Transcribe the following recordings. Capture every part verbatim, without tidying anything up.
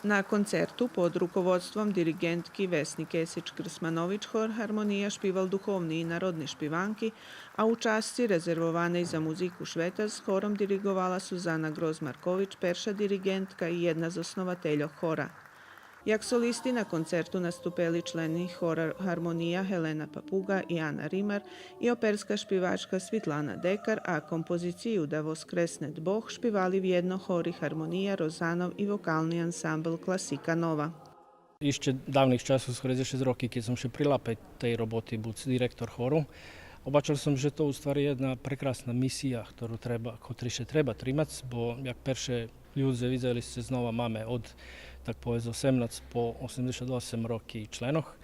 На концерту под руководством дириґентки Весни Кесич-Крсманович хор Гармония шпивал духовни и народни шпиванки, а у часци резервованей за музику швета з хором дириґовала Сузана Гроз-Маркович, перша дириґентка и єдна з основательох хора. Як солисти на концерту наступели члени хора Гармония Гелена Папуґа и Ана Римар и оперска шпивачка Свитлана Декар, а композицию Да воскреснет Бог шпивали вєдно хори Гармония Розанов и вокални ансамбл Класика Нова. Ище давних часох, скоро за шейсц роки, кед сом ше прилапел тей роботи буц директор хору, обачел сом же то у ствари єдна прекрасна мисия, хтору треба, хторей ше треба тримац, бо як перше людзе видзели сце, знова маме од, так поведзац, осемнац по осемдзешат осем роки членох.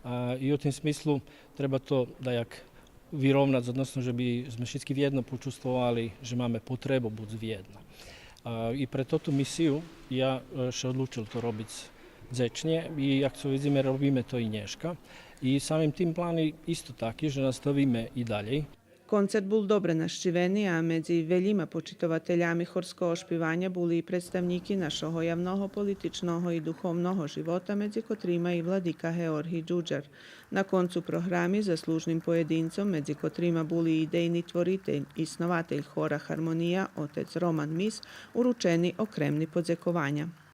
А, и у тим смислу треба то даяк вировнац, односно же би зме шицки вєдно почувствовали же маме потребу буц вєдно. А, и пре тоту мисию я, е, ше одлучел то робиц дзечнє и, як то видзиме, робиме то и нєшка. И самим тим плани исто таки же наставиме и далєй. Концерт бул добре нащивени, а медзи велїма почитователями хорского шпиваня були и представнїки нашого явного, политичного и духовного живота, медзи котрима и владика Георгий Джуджар. На концу програми заслужним поєдинцом, медзи котрима були и идейни творитель и снователь хора Гармония, отец Роман Мис, уручени окремни подзекованя.